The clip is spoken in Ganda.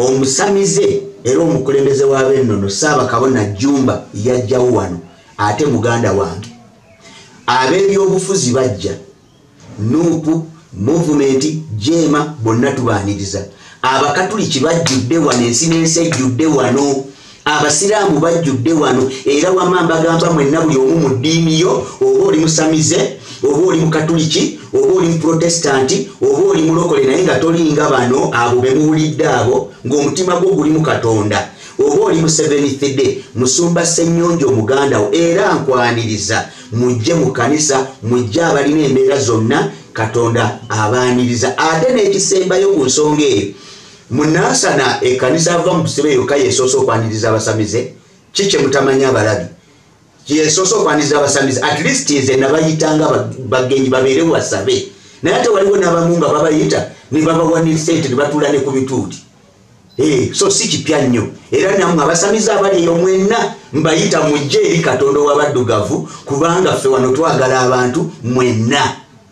Omusamize era omukulembeze w'abennono Ssaabakabona Jjumba yajjawo wano ate muganda wange. Ab'ebyobufuzi bajja, NUP, Movement, Jeema, bonna tubaaniriza. Abakatuliki bajjudde wano, ensi n'ensi ejjudde wano, abasiraamu bajjudde wano. Era wamma mbagamba mwenna, buli omu mu ddiini yo, oba oli musamize, oba oli mukatuliki, oba oli muprotestanti, oba oli mulokole, naye nga tolinga bano abo be muwulidde abo, ng'omutima gwo guli mu Katonda, oba oli mu Seventh Day, Musumba Ssennyonjo omuganda wo era nkwaniriza. Mujje mu kkanisa, mujje abalina embeera zonna, Katonda abaaniriza. Ate n'ekisembayo ku nsonga eyo, munansana ekkanisa ava mu busibe yokka yesoose okwaniriza abasamize. Ki kye mutamanyi abalabi? Yesoose okwaniriza abasamize. At least nze nabayitanga bagenyi babeere wasabe, naye ate waliwo n'abamu nga babayita ne babawa ne sente ne batuula ne ku bituuti. So si kipya nnyo. Era nammwe abasamize abali eyo mwenna mbayita mujje eri Katonda ow'abaddugavu, kubanga ffe wano twagala abantu mwenna.